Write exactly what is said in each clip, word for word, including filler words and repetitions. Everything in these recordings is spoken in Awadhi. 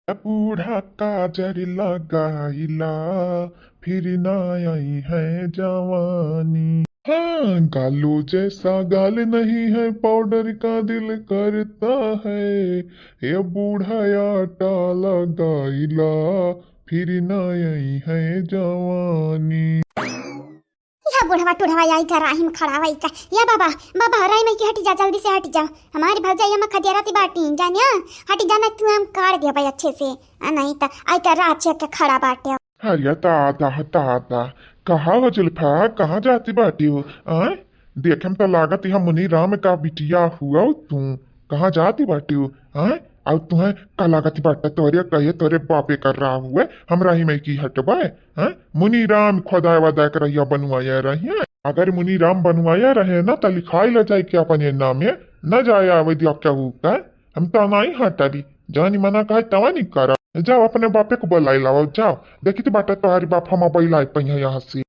बूढ़ा काजर लगाइला, फिर ना आई है जवानी। हाँ, गालो जैसा गाल नहीं है, पाउडर का दिल करता है। ये बूढ़ा आटा लगाइला, फिर ना आई है जवानी। यह बुढ़वा टुढ़वा आई का राही में खड़ा हुआ का। या बाबा, बाबा, राही में की हटी जा, जल्दी से हटी जा। हमारी भौजाई हम खदियारती बाटी, जानिया, हटी जाना, तू हम काट दिया भाई अच्छे से। आ, नहीं तो आई का राह छेक के खड़ा बाटे। अरे दादा, दादा, कहाँ हो जुल्फा, कहाँ जाती बाटी हो? आय, देखे में तो लागत है मुनी राम का बिटिया हुआ तू। कहाँ जाती बाटी हो? आय, और तुम्हें का लागत बाटे, तोरे कहे तोरे बापे कर रहा हुआ, हमरा ही में की हटबा है? मुनी राम खुदाय वदाय के रहिया बनवाया रहिया। अगर मुनी राम बनवाया रहे ना, तो लिखाई ले जाए के अपन ये नाम है, न जाए आवे दिया क्या होता है। हम तो नहीं हटाबी, जानी मना कहे तवा नहीं करा। जाओ अपने बापे को बुलाई लाओ, जाओ। देखी तो बाटा तोहारी बाप हम बैलाई पहिया यहाँ से।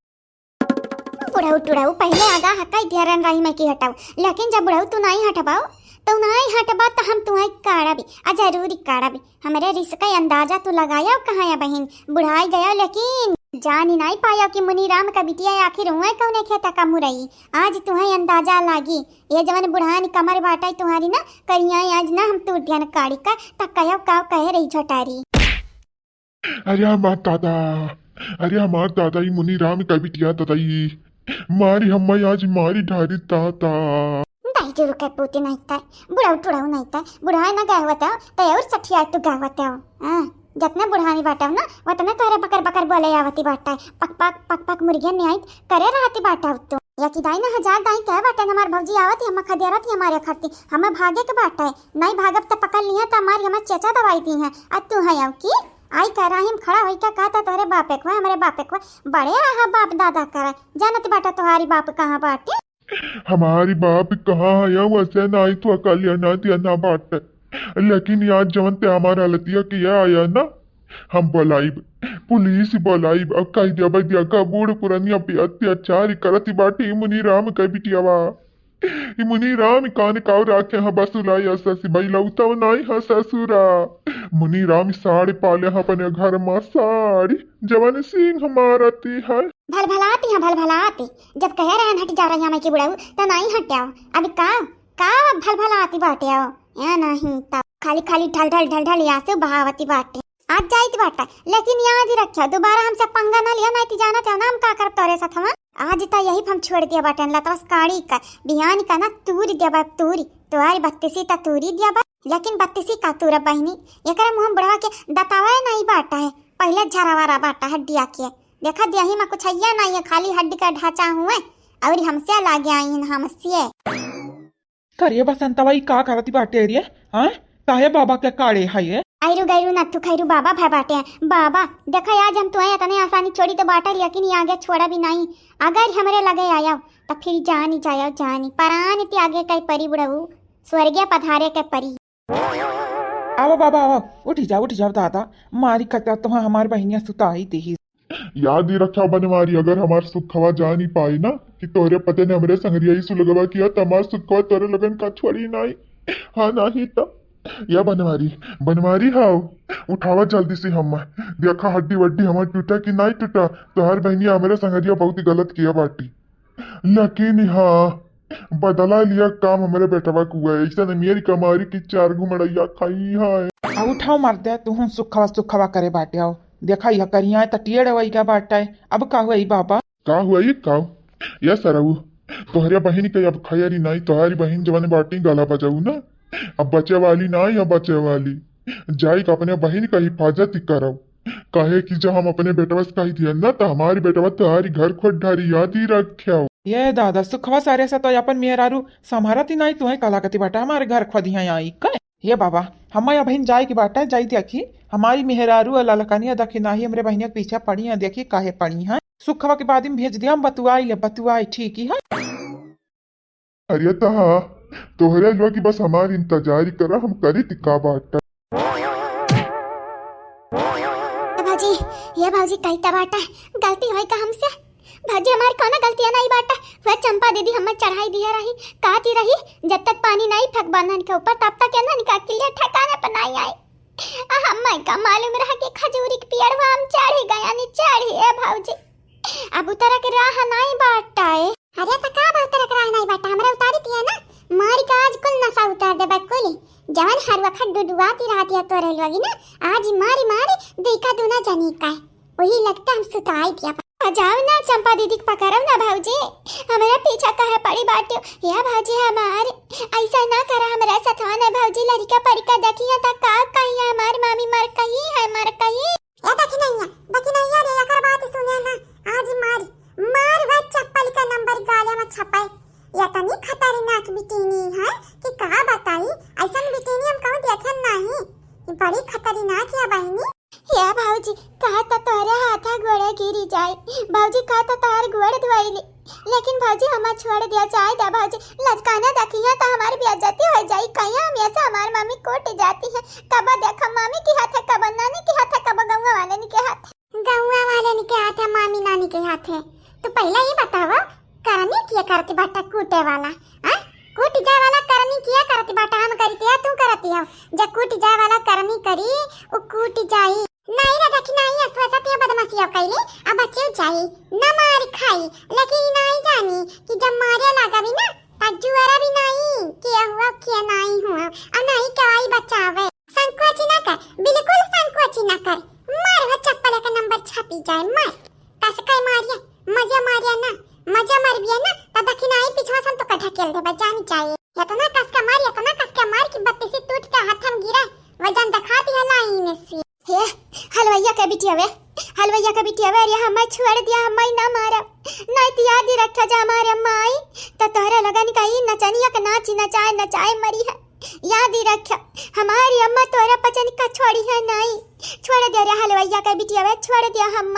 बुढ़ऊ टुढ़ऊ पहले आगा हकाई दिया रन राही में की हटाओ, लेकिन जब बुढ़ऊ तू नहीं हटबाओ, तो नहीं हटबा तो हम तुम्हें काढ़बी, आ जरूरी काढ़बी। हमरे रिस का अंदाजा तू लगाया कहाँ या बहिन, बुढ़ाई गया लेकिन जानी नहीं पाया कि मुनी राम का बिटिया आखिर हुआ कौने खेता का मुरई। आज तुम्हें अंदाजा लागी, ये जवन बुढ़ान कमर बाटा तुम्हारी ना, करिया आज ना हम तू ध्यान काढ़ी का, तक कहो का कहे रही झटारी। अरे हमार दादा, अरे हमार दादा, ई मुनी राम का बिटिया दादा, ई मारी हम्मा आज मारी ढारी दादा। दाई जो रुके पूती नहीं ताई, बुढ़ऊ टुढ़ऊ नहीं ताई, बुढ़ाए ना गए होते हो, तो और सठिया तू गए होते हो। हाँ, जतने बुढ़ानी बाटे हो ना, वतने तोहरे बकर बकर बोले आवती बाटे। पक पक, पक पक मुर्गिया न्याय करे रहती बाटे हो तू। या कि दाई ना हजार दाई कहे बाटे, हमार भौजी आवत ही, हम खदियारत ही हमारे खरती, हमें भागे के बाटे। नहीं भागब त पकड़ लिया त हमारी हमें चेचा दवाई दी है। आ तू है अब की? आई कह रही हम खड़ा होई का कहता तोहरे बापे को, हमरे बापे को। बड़े आहा बाप दादा करे, जानत बाटा तोहारी बाप कहाँ बाटे? हमारी बाप कहाँ है, वैसे ना आई तो कल्याणा दिया ना बाटे। लेकिन यार जवन ते हमार हालतिया किया आया ना, हम बुलाइब, पुलिस बुलाइब, अब कह दिया भाई दिया का बूढ़ पुरनिया पे अत्याचार करत बाटे मुनी राम का बिटियावा। ई मुनी राम कान काव राखे ह बसुला या ससुर भइलौ तब नाई ह ससुरा। मुनी राम साड़ी पाले ह अपने घर मा साड़ी, जवन सिंह मारती है। भलभलाती ह भलभलाती, जब कहे रहन हट जा रही हमें की बुढ़ऊ, त नाई हट्याओ। अब का, का अब भलभलाती बाटे हो? या नहीं तब खाली खाली ढल ढल ढल ढल आंसू बहावती बाटे। आज जाइत बाटा, लेकिन याद रख्या, दोबारा हमसे पंगा न लिया, नहीं तो जानत हो ना हम का करब तोरे साथ हवा। आज त यही हम छोड़ दिया बाटन लतवस काड़ी का, बिहान का ना तूर दिया बा, तूरी, तोहारी बत्तीसी त तूरी दिया बा, लेकिन बत्तीसी का तूरा बहिनी, एकरा मुँह बुढ़वा के दतावे नहीं बाटा है, पहले झरावारा बाटा हड्डिया के। देखा देही में कुछ हैया नहीं है, खाली हड्डी का ढांचा हुए, और हमसे लागे आई हमसे। करिए बसंतवा, ई का करत बाटे रे? हाँ, काहे बाबा के काढ़े है ये? आयरु गैरु नत्थु खैरु बाबा भय बाटे। बाबा, देखा आज हम तुहे इतने आसानी छोड़ी तो बाटा, लेकिन ये आगे छोड़ा भी नहीं। अगर हमरे लगे आया, तो फिर जानी जाया जानी, परान त्यागे के परी बुढ़ऊ, स्वर्गे पधारे के परी। आवा बाबा, आवा, उठी जाओ, उठी जाओ दादा, मारी कटा तुहा हमार बहिनिया सुताई देही। याद ही रख्या बनवारी, अगर हमार सुखवा जानी पाई ना कि तोहरे पते ने हमरे संगरिया ही सुलगवा किया, त हमार सुखवा तोरे लगन का छोड़ी नाई। हाँ, नाही त या बनवारी, बनवारी हाव, उठावा जल्दी से हम। देखा हड्डी वड्डी हमार टूटा कि नाई टूटा, तोहार बहिनिया हमरे संगरिया बहुत ही गलत किया बाटी। लेकिन हाँ, बदला लिया काम हमरे बेटवा कुआ, ऐसा न मेरी कमारी की चार घुमड़ैया खाई है। आ उठाओ मर्दे, तू हम सुखवा सुखवा करे बाटे हो। देखा यह करिया त टेढ़ वही का बाटे। अब का हुआ ई बाबा? का हुआ ई का? या सरऊ, तोहरे बहिन के अब खैरी नाई, तोहरी बहिन जवन बाटी गला बजाऊ ना, अब बचे वाली ना या बचे वाली। जाई के अपने बहिन का हिफाजत ही करब, काहे कि जब हम अपने बेटवा से कही दिया ना, तो हमारी बेटवा तोहरी घर खोद ढारी, याद ही रख्या। ये दादा, सुखवा सारे से तो अपन मेहरारू संभारत ही नाई, तुहे कला कती बाटा हमारे घर खोदिया आई का? हे बाबा, हम्मा अबहिन जाए के बाटे, जाई देखी, हमारी मेहरारू और ललकनिया देखी नाही हमरे बहिनिया के पीछे पड़ी है, देखी काहे पड़ी है। सुखवा के बाद में भेज दिया, हम बतुआई ले, बतुआई ठीक ही है। अरे तहा, तोहरे लोग की बस हमारी इंतजारी करा, हम करी ती का बाटा। ए भौजी, ये भौजी कही त बाटा, गलती होई का हमसे? भौजी, हमार कौनो गलतिया नहीं बाटा। वह चंपा दीदी हमें चढ़ाई दिया रही, कहती रही, "जब तक पानी नहीं फेंक बंधन के ऊपर, तब तक ये ना निकाल के लिए ठिकाने पर नहीं आए।" का मालूम रहा कि खजूरी के पेड़वा हम चढ़ी गया नी चढ़ी, ए भौजी। अब उतरे के राह नाई बाटा ए। अरे त का बा उतरे के राह नाई बाटा, हमरा उतारी दिया ना, मारी का आज कुल नशा उतार देबा कुल। जवन हर वक्त डुडुआती रहती है तोरे लोगी ना, आज मारी मारी दुई का दूना जनी का है। वही लगता हम सुताई दिया। आ जाओ ना चंपा दीदी के पकड़ो ना भौजी, हमरा पीछा काहे पड़ी बाटे? या भौजी हमार, ऐसा ना करा हमरा सथवा ना भौजी, लड़का परिका देखिया त का कहिया हमार मामी मर कही है, मर कही। ए दखिनैया, दखिनैया रे, एकर बात सुने ना, आज मार, मार वह चप्पल का नंबर गाले में छपाए। या तनी खतरनाक बिटिनी है कि का बताई, ऐसन बिटिनी हम कहूँ देखन नाही। ई बड़ी खतरनाक है बहिनी। हे भौजी, कहा त तोहरे हाथा गोड़े गिरी जाए। भौजी, कहा त तोहर गोड़ धोइली। लेकिन भौजी, हमार छोड़ दिया, जाए दे भौजी। लजकाना देखिया त हमार बेइज्जती हो जाई। कहिया हमेशा हमार मम्मी कूट जाती है। कब देखा मम्मी के हाथ है, कब नानी के हाथ है, कब गौवा वाले के हाथ है। गौवा वाले के हाथ है, मामी नानी के हाथ है। तो पहले ही बताओ, करनी किया करती बाटा कूटे वाला, हाँ? कूट जाए वाला करनी किया करती बाटा, हम करती है, तू करती हो। जब कूट जाए वाला करनी करी, वो कूट जाई। नहीं रे, देखी नहीं, असो ऐसा तिया बदमाशी हो कैले, अब बच्चे जाई। न मार खाई, लेकिन नहीं जानी कि जब मारे लगा भी ना, तब जुआरा भी नहीं, किया हुआ, किया नहीं हुआ, और नहीं कवाई बचावे। संकोच ना कर, बिल्कुल संकोच ना कर। मार वो चप्पल एक नंबर छापी जाए, मार। कस के मारिया, मजा मारिया ना, मजा मार बिया ना, त दखिनाई पिछवा से हम तो ढकेल देबा, जान जाए। इतना कस के मार, इतना कस के मार कि बत्तीसी टूट के हाथ हम गिरा, वजन दिखा दिया लाइन से। हे, हलवैया के बिटिया वे, हलवैया के बिटिया वे, अरे हमें छोड़ दिया, हमें ना मारा। नहीं तो याद ही रखा जा हमारे माई, तो तोहरे लगन का ई नचनिया के नाच नचाए, नचाए मरी है। याद ही रखा, हमारी अम्मा तोहरा पचन का छोड़ी है नहीं। छोड़ दिया रे हलवैया के बिटिया वे, छोड़ दिया हम।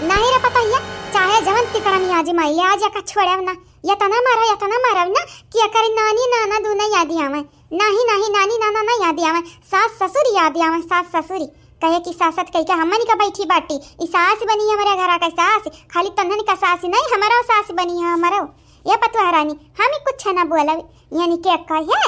नहीं रे पतोहिया, चाहे जवन तिकड़म आजी माई, आज एका छोड़ब ना। यतना मारा, यतना मारब ना कि एकर नानी नाना दूनो याद आवे। नाही, नाही, नानी नाना ना याद आवे, सास ससुर याद आवे, सास ससुर। कहे कि सासत कह के हमनी का बैठी बाटी, ई सास बनी हमरे घरा का सास, खाली तन्हन का सास नहीं, हमरो सास बनी है हमरो। ये पतुआ रानी, हम ही कुछ ना बोलब, यानी के कहे,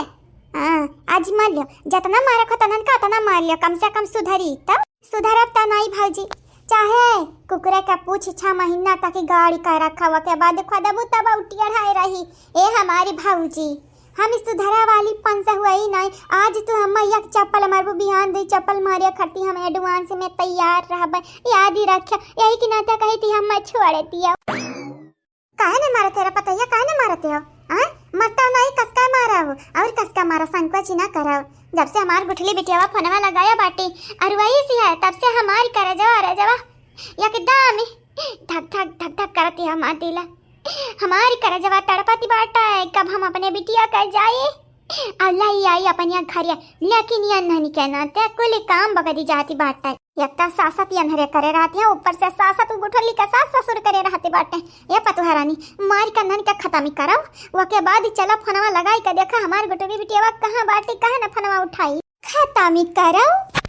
हाँ, आजमा लियो, जतना मारे को तनन का तना मार लियो, कम से कम सुधरी तब। सुधरब त नाई भौजी, चाहे कुकुरे का पूछ छह महीना तक गाड़ी का रखा, ओके बाद खोदबू तब उठी अढ़ाई रही। ए हमारी भौजी, हम सुधरा वाली पंस हुई नाई। आज तू हम एक चप्पल मारबू, बिहान दो चप्पल मारे खरती हम advance में तैयार रहबे। याद ही रखिया, यही के नाते कही थी हम छोड़ दिया। काहे नहीं मारत है रे पतोहिया, काहे नहीं मारत हो? हाँ, मरता नहीं, कसका मारा हो, और कसका मारा, संकोच ही ना करो। जब से हमार गुठली बिटियावा फोनवा लगाया बाटी, और वही सी है, तब से हमारी करजवा, रजवा एकदम ही धक धक धक धक करती है हमार दिला। हमारी करजवा तड़पती बाटा है, कब हम अपने बिटिया कर जाए। अल्लाह ही आई अपन यहाँ घर या, लेकिन ये नहीं कहना ते कुल काम बगदी जाती बाटा है। एक तो सासत ये अंधरे करे रहती है, ऊपर से सासत गुठली का सास ससुर करे रहते बाटे। ये पतुहा रानी, मारी का नन का खत्म ही करब, ओके बाद ही चला फोनवा लगाई का देखा हमार गुठली बिटियावा कहाँ बाटी, कहाँ न फोनवा उठाई। खत्म ही करब।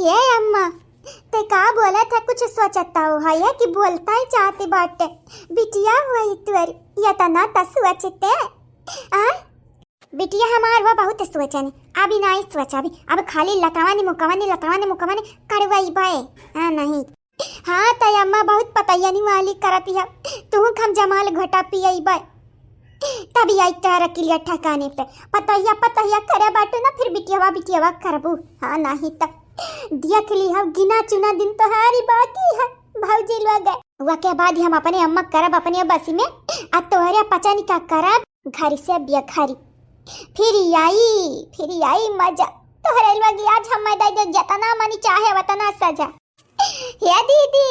ये अम्मा, ते का बोला था, कुछ सोचता हो है कि बोलता ही चाहते बाटे। बिटिया वही तुअर, ये तना त सोचते। आ? बिटिया हमार वो बहुत सोचन, अभी नाई सोच, अभी अब खाली लतवानी मुकवानी, लतवानी मुकवानी करवाई बाए। हाँ नहीं। हाँ, तय अम्मा बहुत पतैयनी वाली करत है, तू हम जमाल घोटा पियई बाए। तभी आई तारा किलिया ठिकाने पे। पतैया, पतैया करे बाटू ना, फिर बिटियावा, बिटियावा करबू। हाँ नहीं त देख ली हम, गिना चुना दिन तोहारी बाकी है, भौजी लोग। वके बाद ही हम अपने अम्मा करब अपने बसी में, आ तोहरे पचन का करब। घर से बेघरी। फिर आई, फिर आई मजा। तोहरे लगी आज हम दे दे जतना मनी चाहे वतना सजा। हे दीदी,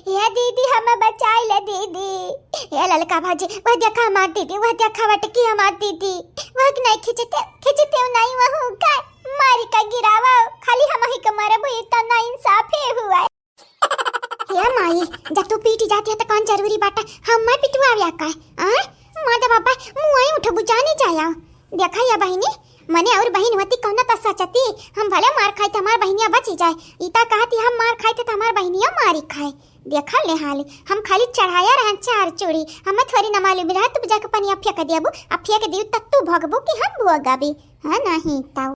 हे दीदी, हमें बचाई ले दीदी। हे ललका भाजी, वह देखा हमार दीदी, वह देखा वटकी हमार दीदी। वह नहीं खींचते, खींचते नहीं वह का मारी का गिरावा। खाली हम ही के मरबो, इतना इंसाफ ही हुआ है। हे माई, जब तू पीटी जाती है तो कौन जरूरी बाटा हम मैं पिटुआ आव्या का? आ? माँ दे बाबा, मुँह आई उठो बुझा नहीं जाया। देखा या बहिनी, मने और बहिन होती कौन तो सचती, हम भले मार खाई तो हमार बहिनिया बची जाए। इता कहती हम मार खाई तो हमार बहिनिया मारी खाए। देखा ले हाली, हम खाली चढ़ाया रहन चार चूड़ी, हमें थोड़ी न मालूम रहा तू जाके पनिया फेंक देबू, आ फेंक दियो तब तू भोगबू कि हम भोगबी। हाँ नहीं ताऊ।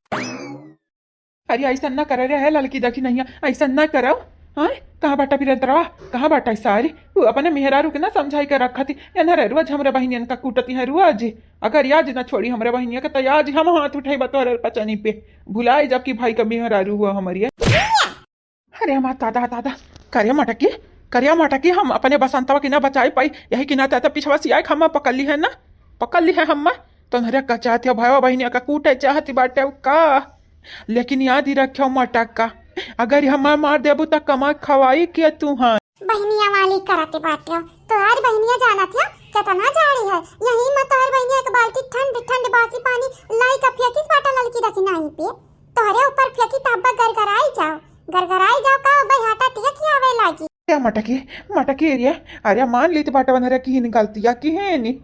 अरे, ऐसा ना करे रे, है ललकी दखिनहिया, ऐसा ना करो। हाँ, कहाँ बाटा बिरंतरवा? कहाँ बाटा सारी? वो अपने मेहरारू के ना समझाई के रखती, एन्हरे रोज हमरे बहिनियन का कूटती है रोज। अगर आज ना छोड़ी हमरे बहिनिया के, तो आज हम हाथ उठाई बा तोहरे पचनी पे। भुलाई जब कि भाई का मेहरारू हुआ हमारी। अरे हमार दादा, दादा, करिया मटकी, करिया मटकी, हम अपने बसंतवा के ना बचाई पाई, यही के नाते तो पिछवा से आए हम पकड़ ली है ना, पकड़ ली है हम। तो नरे का चाहती हो भाई बहिनिया का कूटे चाहती बाटे का? लेकिन याद ही रखियो मटका, अगर हमार मार देबू त कमा खवाई के तू हाँ। बहिनिया वाली करते बाटे हो, तोहार बहिनिया जानत है कितना जाड़ी है, यही में तोहर बहिनिया एक बाल्टी ठंड ठंड बासी पानी लाई का फेंकिस बाटा ललकी दखिनही पे, तोहरे ऊपर फेंकी तब गरगराई जाओ, गरगराई जाओ का बहियाटा टिक आवे लागी। क्या मटकी, मटकी रे, अरे मान ली तो बाटा वनहरा की हिन गलतिया की है नी,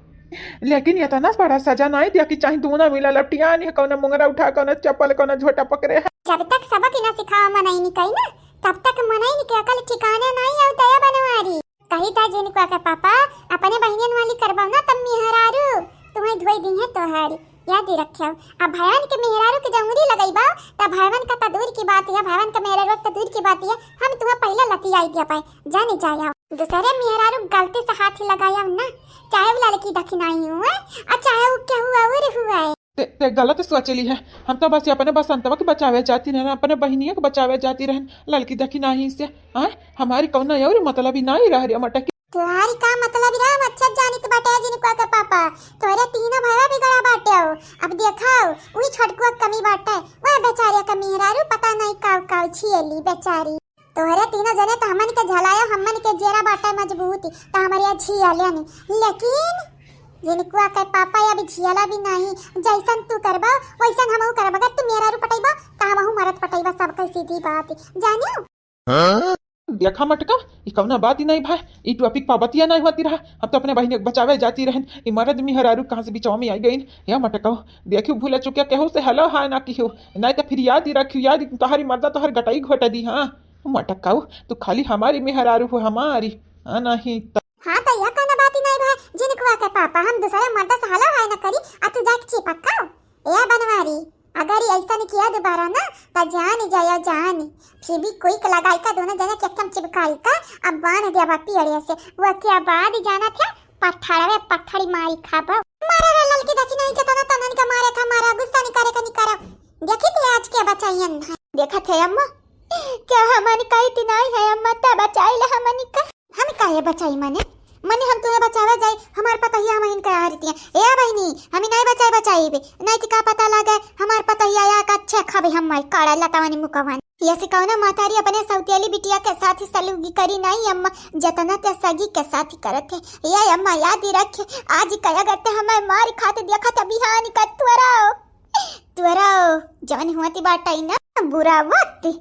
लेकिन इतना बड़ा सजा नहीं दिया कि चाहे दूना मिला लपटियानी है, कौन मुंगरा उठा, कौन चप्पल, कौन झोटा पकड़े है। जब तक सबक ना सिखावा मनई निकई ना, तब तक मनई के अकल ठिकाने नहीं आउ दया बनवारी। कही था जिनको के पापा, अपने बहिनियन वाली करबो ना तब मेहरारू तुम्हें धोई दी है तोहारी। याद ही रखियो, अब भैवन के मेहरारू के जंगुरी लगइबा, तब भैवन का त दूर की बात है, भैवन के मेहरारू त दूर की बात है, हम तुम्हें पहले लतियाई दिया पाए, जाने जाया। दूसरे मेहरारू गलती से हाथ ही लगाया ना, चाहे वो ललकी दखिनही हुआ, और चाहे वो केहू और हुआ है। ते, ते गलत सोचली है, हम तो बस अपने बसंतवा के बचावे जाती रहन, अपने बहिनिया के बचावे जाती रहन, ललकी दखिनही से। हाँ, हमारी कौनो और मतलब ही नहीं रह रे मटकी। तोहारी का मतलब रे, हम अच्छा जानित बाटे जिनको के पापा, तोहरे तीनों भैया बिगड़ा बाटे हो। अब देखाओ, वही छोटकुआ के कमी बाटे, वह बेचारे का मेहरारू पता नहीं काव काव छियली बेचारी। तोहरे तीनों जने तो हमन के झलायो, हमन के जेरा बाटे मजबूत, तो हमारे यहाँ झियले नहीं। लेकिन जिनको के पापा अभी झियला भी नहीं, जैसन तू करबो वैसन हमहू करब। अगर तू मेहरारू पटैबो तो हमहू मरद पटैबा, सबके सीधी बात जानियो। हाँ? देखा मटका, ई कौना बात ही नहीं भाई, ई टॉपिक पा बतिया नहीं होती रहा। हम तो अपने बहिनी के बचावे जाती रहन, ई मरद मेहरारू कहाँ से बिचवा में आई गई। या मटका, देखियो भूला चुकिया केहू से हेलो हाय ना किहो, नहीं तो फिर याद ही रखियो, याद ही तोहरी मर्दा तोहर गटाई घोटा दी। हाँ मटका, तू खाली हमारी मेहरारू हो, हमारी, हाँ नहीं तो। हाँ तो यह कौना बात ही नहीं भाई, जिनकुआ के पापा हम दूसरे मर्दा से हेलो हाय ना करी, आ तू जाके चिपकाओ। ए बनवारी, अगर ई ऐसन किया दोबारा ना, त जान जाया जान। फिर भी कोई के लगाई का दोनों जने के एकदम चिपकाई का, अब बांध दिया बा पेड़े से। वो के बाद जाना थे, पत्थरवे पत्थरी मारी खाबो। मारे रे ललकी दखिनही के तना तनन के मारे था, मारा गुस्सा नहीं करे का नहीं करो। देखी थे आज के बचाइयन है। देखा थे अम्मा, क्या हमन का इतना ही है अम्मा, तब बचाई ले हमन का। हम काहे बचाई मने? मने हम तुम्हें बचावे जाई, हमार पतोहिया हम इनका आ रही। ए बहिनी, हम नहीं बचाई बचाई बे। नहीं तो का पता लगे, हमार पतोहिया या का अच्छे खाबे हम माई काड़ा लतावानी मुकवानी। ये से कौनो मातारी अपने सौतेली बिटिया के साथ ही सलूगी करी नहीं अम्मा, जतना ते सगी के साथ ही करत है। ये अम्मा याद ही रखे, आज कया करते हमार मार खाते देखा था बिहान का तोरा। तोरा जवन हुआ ती बाटाई ना बुरा वक्त,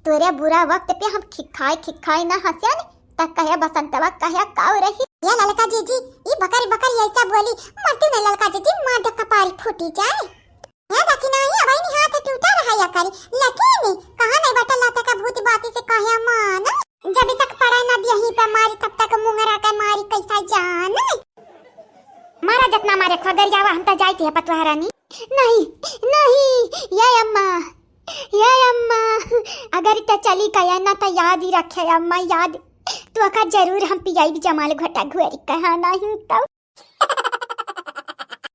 तोरे बुरा वक्त पे हम खिखाई खिखाई ना हंसियन, त कहे बसंतवा कहे काऊ रही। ये ललका जीजी, ई बकर बकर ऐसा बोली, मरती ना ललका जीजी, मार दे कपारी फूटी जाए। ये देखी ना, ये वही हाथ टूटा रहा या करी, लेकिन कहाँ नहीं बटल रहता का भूत बाती से कहे मान। जब तक पड़ा ना दिया ही पे मारी, तब तक मुंगरा के मारी कैसा जान। मारा जतना मारे खगरियावा, हम त जाइत है पतोह रानी। नहीं, नहीं, ये अम्मा, ये अम्मा, अगर इतना चली गया ना तो याद ही रखे अम्मा, याद। तू अका जरूर हम पियाई भी जमाल घोटा घुआरी कहा नहीं तो।